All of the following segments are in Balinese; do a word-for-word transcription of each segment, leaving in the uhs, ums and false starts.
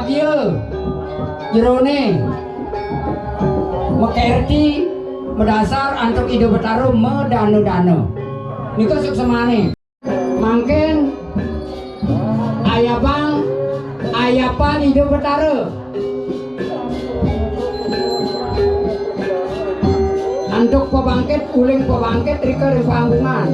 Iya, jerone makerti madasar antuk Ida Betara madana-dana. Nika suksmane. Mangkin ayabang ayaban Ida Betara. Antuk pabangkit uling pabangkit rika ring panggungan.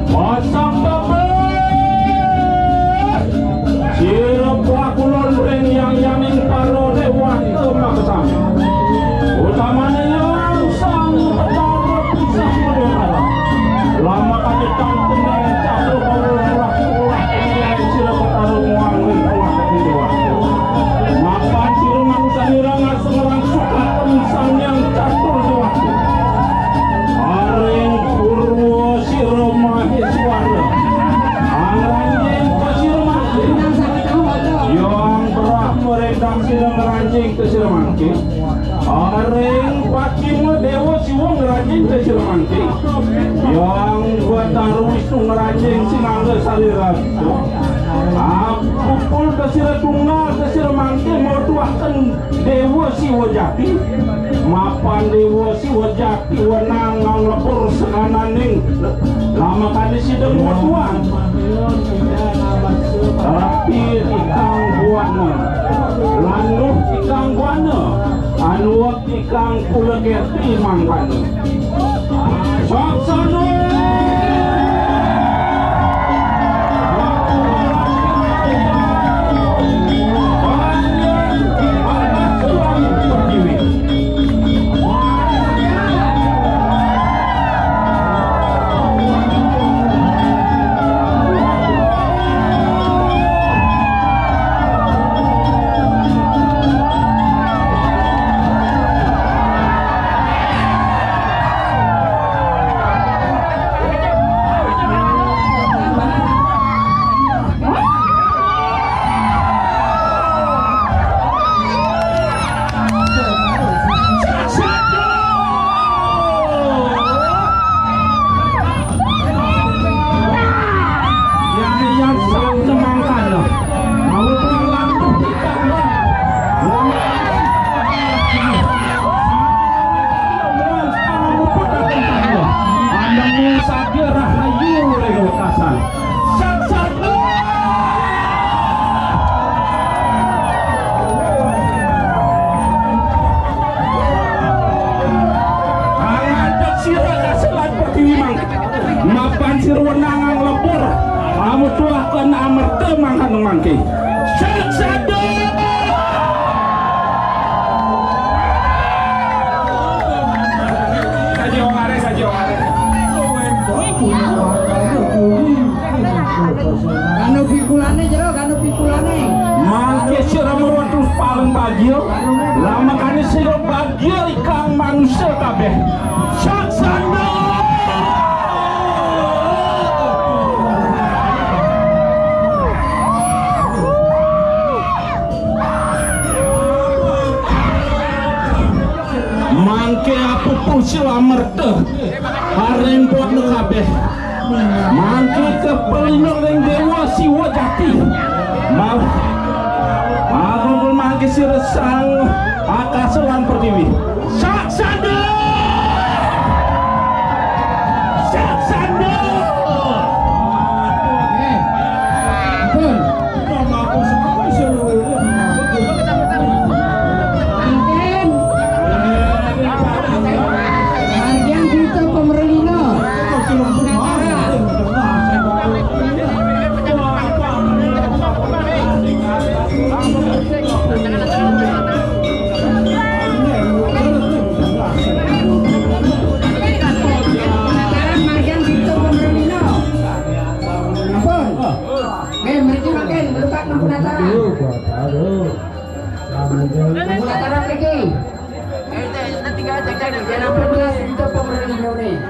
Pasang tapih sira pakulon ring yang yaning para dewan tumaksan. Utamane yang sang Betara Pisang Bendera. Lama kami tangkung yang catur Sira mangké, Hyang Batara Wisnu ngranjing sinangga salira. Apupul ka sira tunggal ka sira mangké moduaken Déwa Siwa Jati. Mapan Déwa Siwa Jati wenang nglebur sakananing lamakané sida moduan. Rapi ikang buana, landuh ikang buana, anuwek ikang kula kerti mangkana. Saksana. Anemu saja rahayu ring wekasan. Sat, sat, Angajak sira ka selat pertiwi mangke. Mapan sira wenang nglebur. Amutuaken amerta mangkana mangke. Sat, sat, Saja wong aré, saja wong aré. Kanu pikulane jero, kanu pikulane. Mangke sira mawetus paling bagia, lamakané sira bagia ikang manusa kabéh. Saksana. Mangke apupuh sira amerta. Paring buat nu kabeh. Mangke kepelino ring Dewa Siwa Jati. Mau. Agung mangke sira sang akasa lan pertiwi. Sak sandal. Sak sandal. Ampun. Mangkin. Margiang Duta Pemerlino. Margiang Duta Pemerlino. Ampun. Nggih, mriki mangkin, lukat nang penataran. Nang penataran mriki. Nang pentas itu pemerintah Indonesia.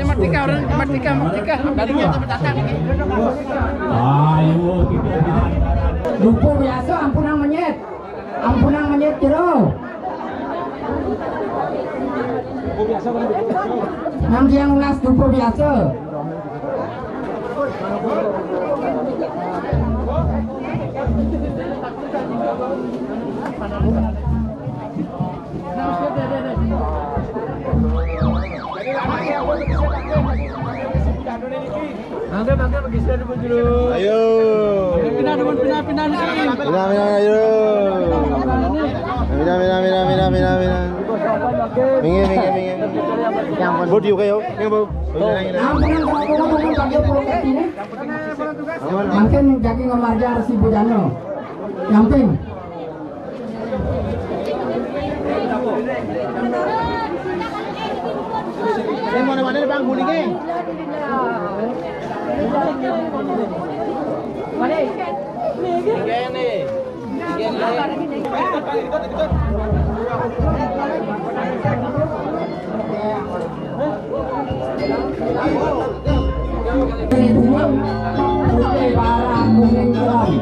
Merdeka, orang merdeka, merdeka. Ayo, kita. Lupa biasa, ampun nang menyet. Ampunang menyit jero. Nang tiang nunas dupa biasa. Mangga, mangga, begeser dulu, jero. Ayo. Pindah, pindah, pindah, pindah, nih. Pindah, pindah, ayo. Pindah, pindah, pindah, pindah, pindah, pindah. Minggir, minggir, minggir. Bu, diuk ayo. Minggir, Bu. Ampun, ampun, ampun, ampun, ampun, ampun. Mangkin jagi ngamarja Resi Bujana. Yamping. Sing mana-mana, Bang, gulinge. Putih barang kuning terang.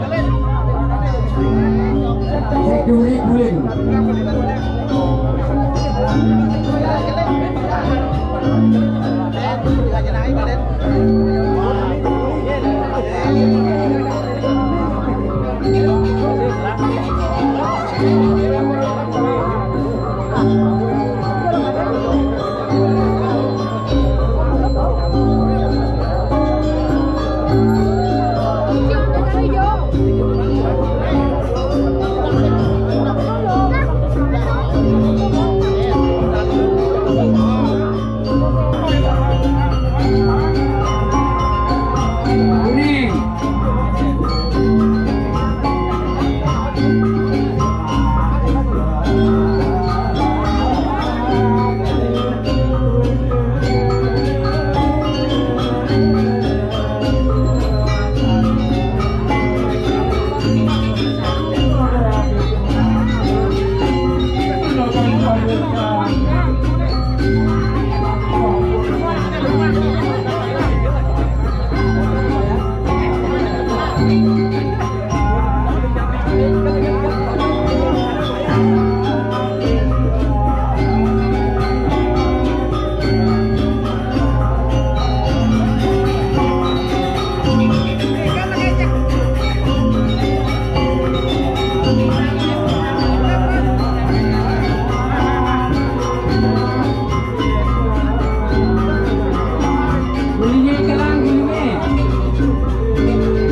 Gulingnya ke lang, gulingnya.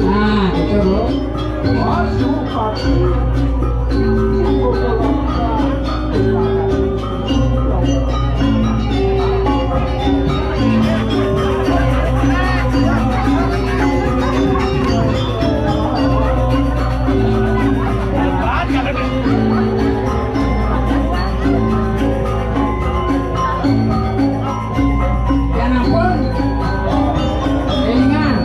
Nah, gitu, Bu. Yan ampun. Kelingan.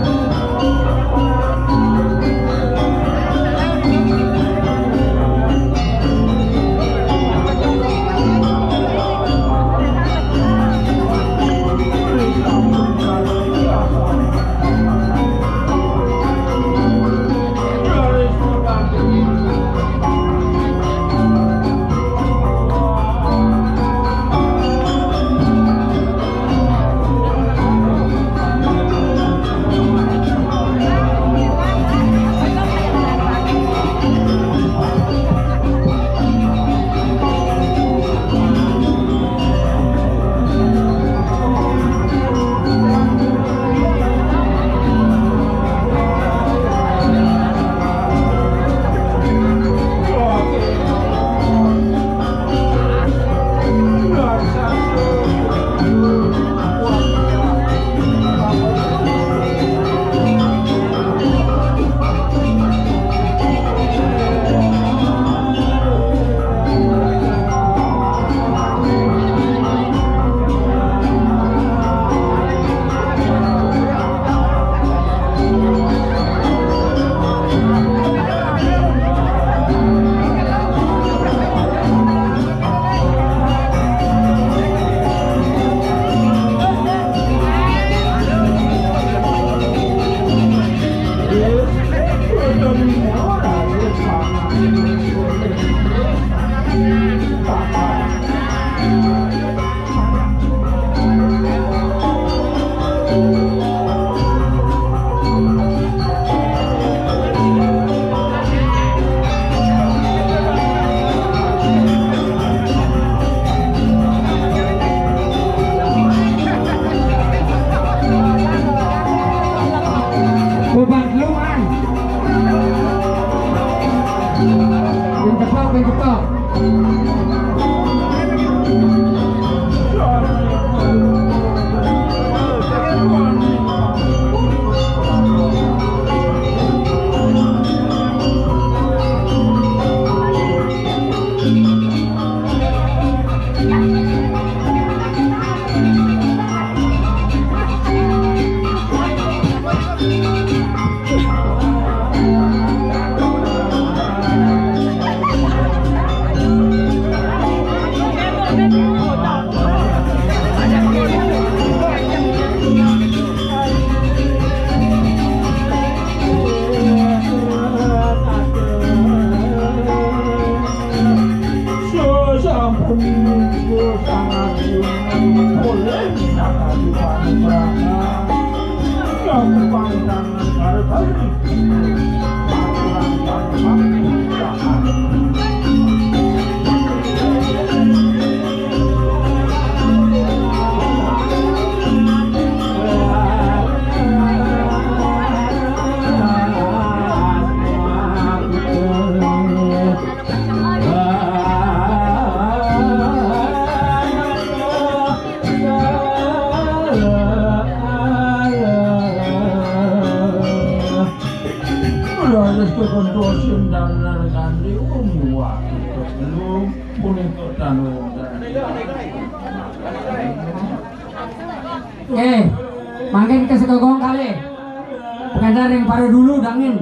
Bubar duluan. Pincepok, pincepok. Sampun minggu sangat boleh nakati panggilan. Yang panjang kali-kali aturan bangsa. Eh, mangkin ka sagogong kalih. Pengendar yang pada dulu dangin.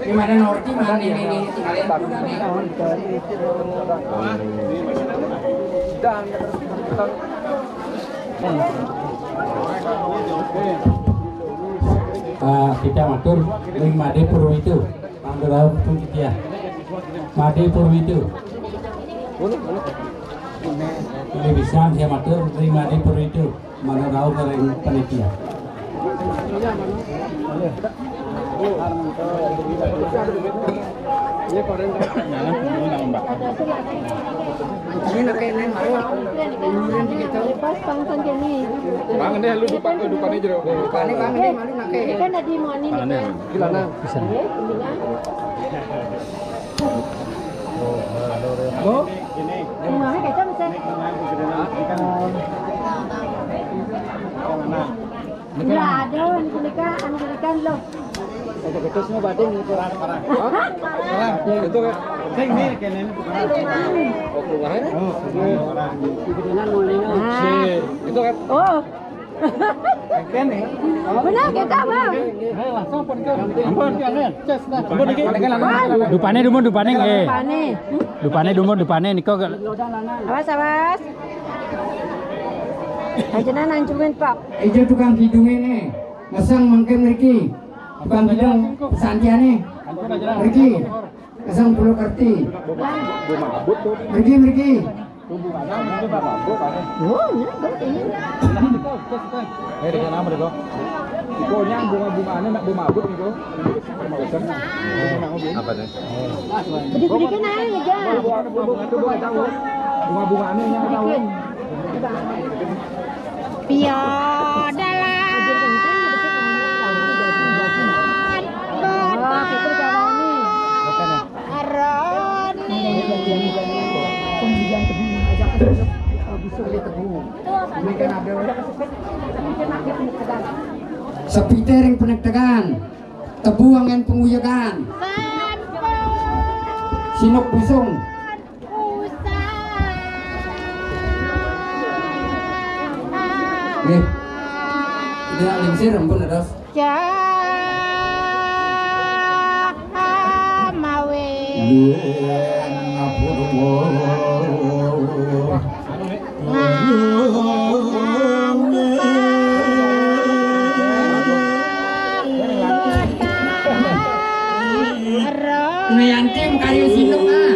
Ini mana Norti, mana ini, ini, ini, kalian. Ah, kita matur ring Madé Purwita, pang rauh pun titiang. Madé Purwita. Ini bisa saya matur ring Madé Purwita, mana rauh ring panitia. Pas pangkeng kéné. Bang, ini lu dupa-, dupané jero. Dupané, Bang, ini malu naké. Ini kan ada di mana nih, Bang? Gimana? Bisa. Rumahnya kecil, bisa. Enggak ada, anu punika, anu punika lho. Itu kan. Sing ini kene ini bukan. Oh, keluar. Oh, keluar. Nah. Itu kan. Oh. Kene. Benar kita, Bang. Ampun. Ampun iki. Dupané dumun, dupané nggih. Dupané. Dupané dumun, dupané nika. Awas, awas. Ajengan ancungin, Pak. Ijo tukang kidungé né. Ngesang mangkin mriki. Tukang kidung pesantiané. Mriki. Ngesang Purwokerti. Mriki, mriki. Oh, iya, Bang, ini. Eh, di sana, Bang. Iko nyang bunga-bungané nak bunga abut iko. Apa nih? Bedik-bedikin aja, Jang. Bunga-bungané nyang tahu. Bikin. Pia dalan botang aroni. Sepité ring penektekan, tebu anggén penguyegan. Sinuk busung. Nggih. Tidak lingsir, ampun, dados. Jamawe. Nggih, ampun. Ngayanti makarya sinten, ah.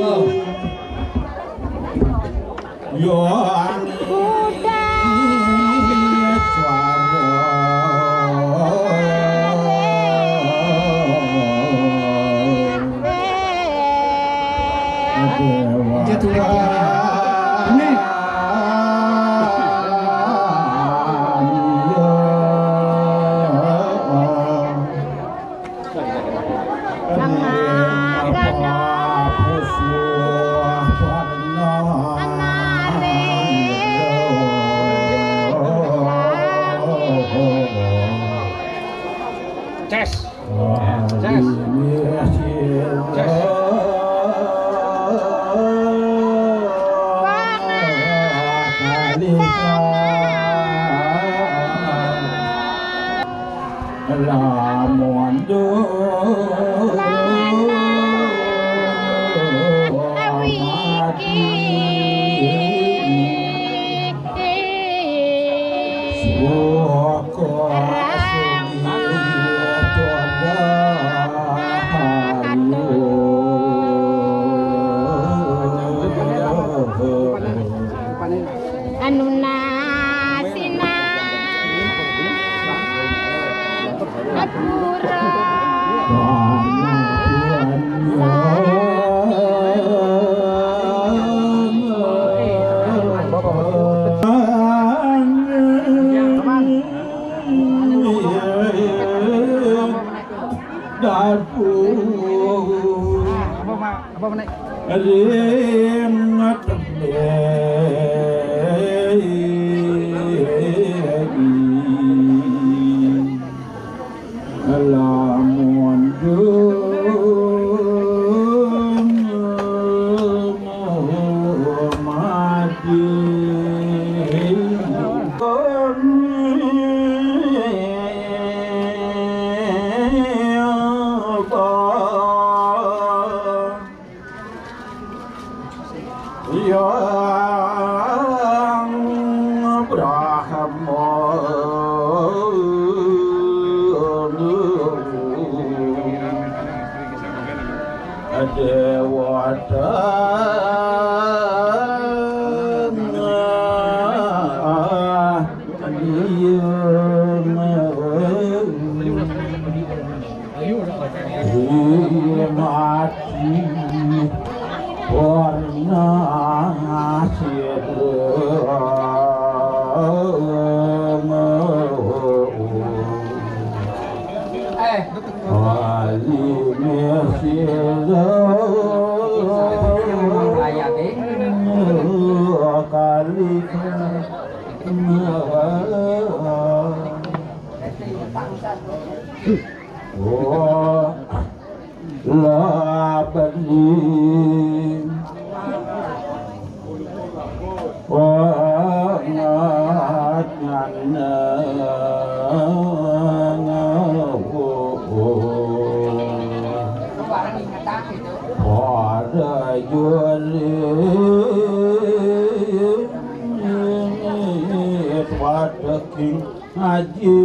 Oh. Yo. Ces. Ces. Ces. Lamun duh mati. Suka sugih tondang. Anu nasinan pura. Dapur. Apa, Mak? Apa, Nek? Ring Lamun dungu mati. Yang Brahma Dewata Mati pernah sirung. Eh, Wali sirung. Kali. Oh, la bani. Oh, nganyana. Pada jurit pada king. Aji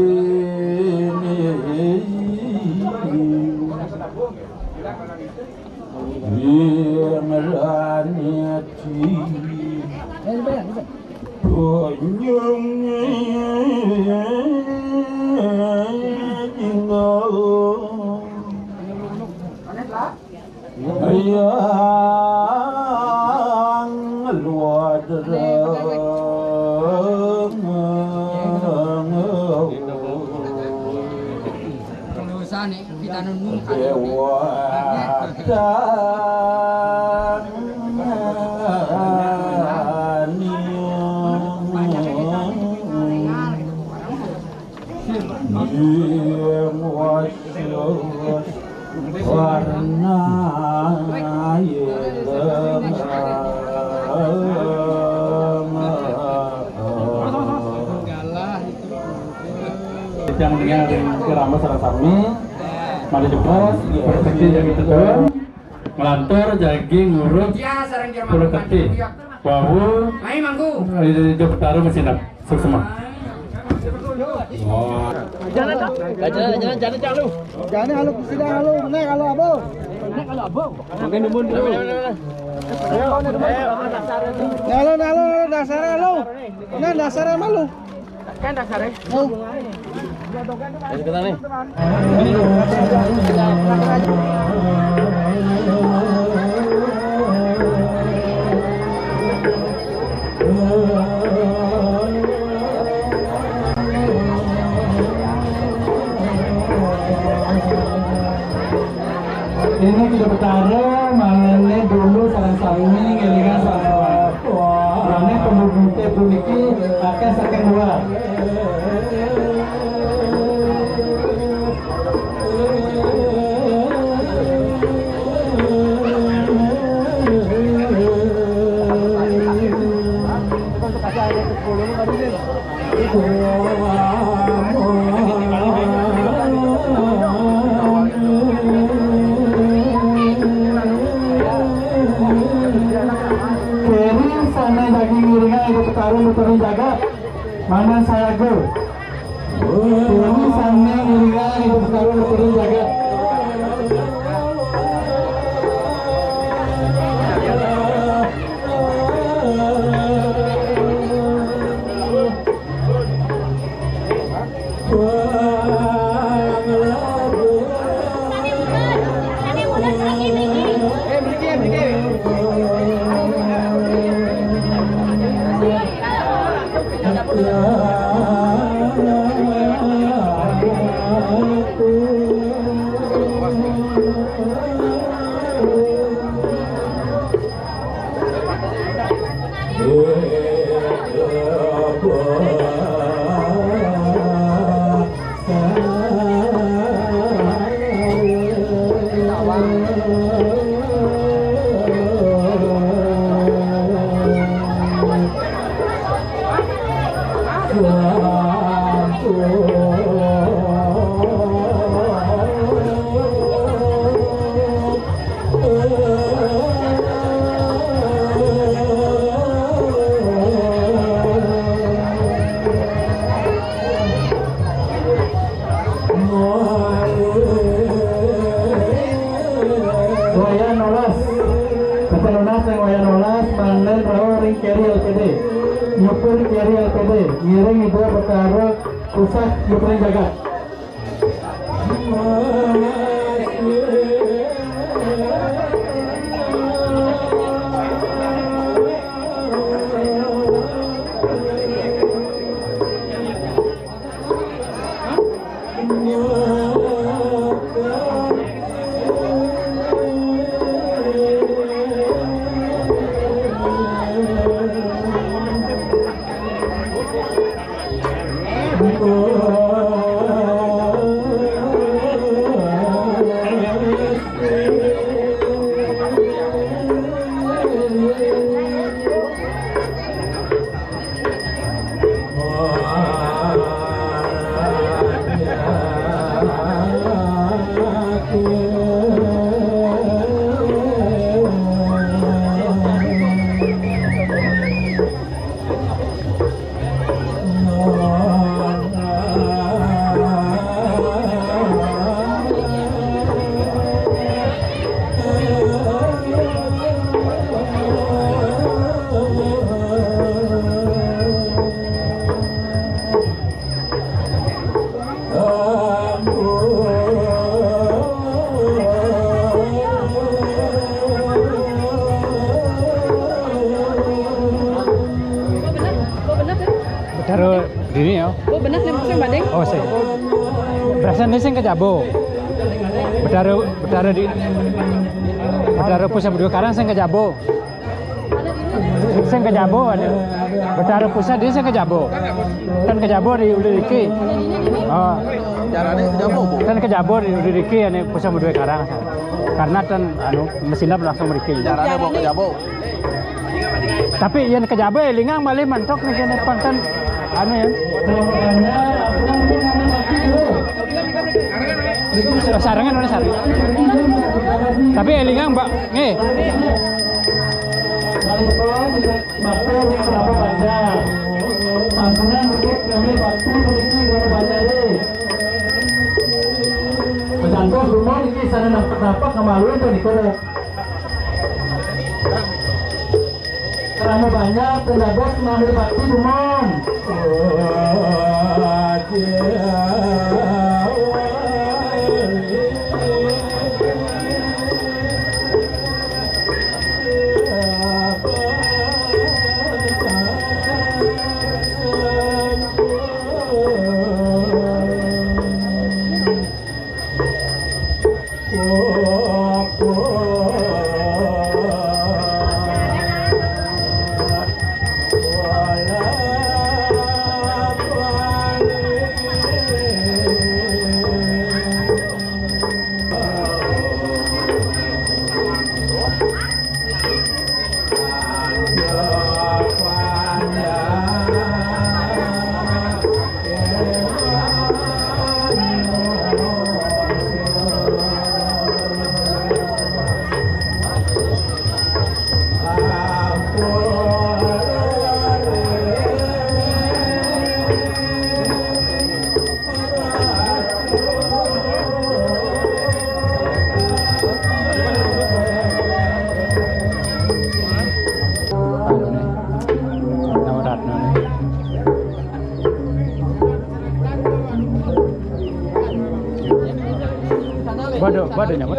ni yang raniti punyung jinggo. Yang luar dereng. Dosa nih, kita nunung. Dewa dan Yang wasyur warna ireng. Kita mendengar ceramah sareng sami, mari cepet, berpikir yang itu tuh. Ngelantur jagi ngurus. Iya, sareng Jerman. Puluh keti. Wawu. Ayo, Mangku. Ayo, ayo, ayo, Betara masih nak. Suksma. Wah. Jangan, jangan, jangan, jangan lu. Jangan lu, sida lu. Nek kalau abang. Nek kalau abang. Mungkin dulu. Ayo, ayo, ayo. Ayo, ayo, ayo. Nah, lu, nah, lu, dasar lu. Nah, dasar malu. Kan dasarnya. Oh. Ayo, kita nih. Ini kita Betara, malene dulu sareng sami ngelingan sareng. Wah, ane pembubuhte puniki akeh saking luar. Keri sane daging iringan idup petarung putri jagat, mangan sayaga. Keri sane iringan idup petarung putri jagat. Wayah nolas. Kata lunas yang wayah nolas, panen rauh ring Keri L T D. Nyupir Keri L T D, ngiring Ibu Betara Pusat Nyupir Jagat. Betara dini ya. Oh, benar nih, maksudnya banding. Oh, sih. Berasa ini sing kejabo. Betara, betara di, betara pusat berdua karang sing kejabo. Sing kejabo ada. Betara pusat dia sing kejabo. Kan kejabo di udah iki. Oh. Caranya kejabo, Bu. Kan kejabo di udah iki, ini pusat berdua karang. Karena kan anu mesinnya langsung mriki. Caranya bawa kejabo. Tapi yang kejabo ya lingang malih mentok nih kene pangkan anu ya. Sarangan mana sarang. Tapi elingang, Mbak. Nggih. Matur kenapa panjang. Sampunan mungkin kami bakti sedikit dari panjang deh. Pesantos rumah niki sana nampak-nampak kemaluan tuh niku. Kerana banyak pendapat mengambil bakti rumah. Waduh, waduh nyamut.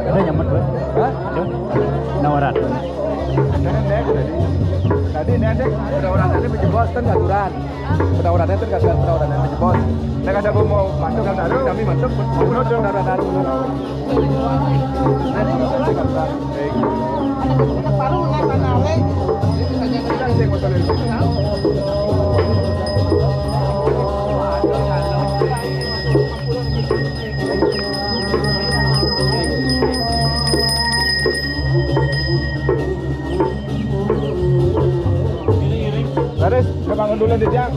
Ada nyamut, Bro. Hah? Ada. Nawaran. Tadi nih Mudah-mudahan ini menjebos kan aturan. Mudah-mudahan itu kan mudah-mudahan menjebos. Nek ada mau masuk kan, kami masuk, mudah-mudahan. Laris, kita bangun dulu deh, Jang.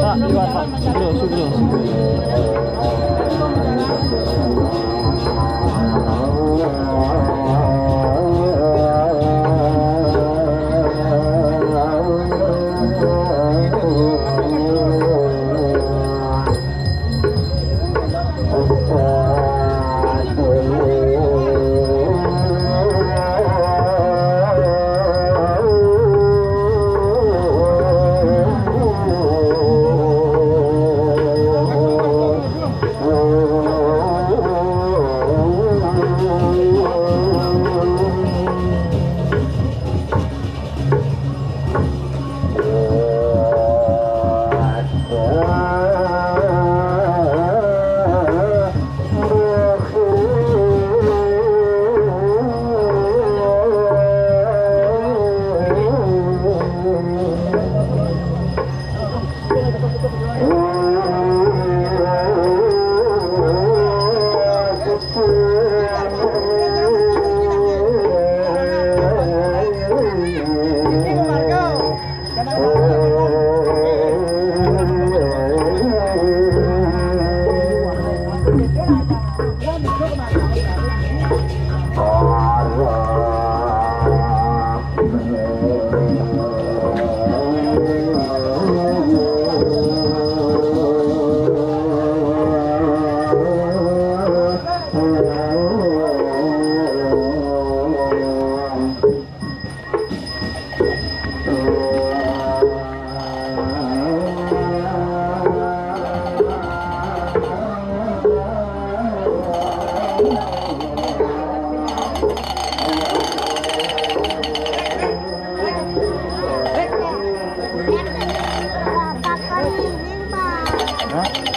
Pak, liwat, Pak. Sugro, sugro, sugro. Hah?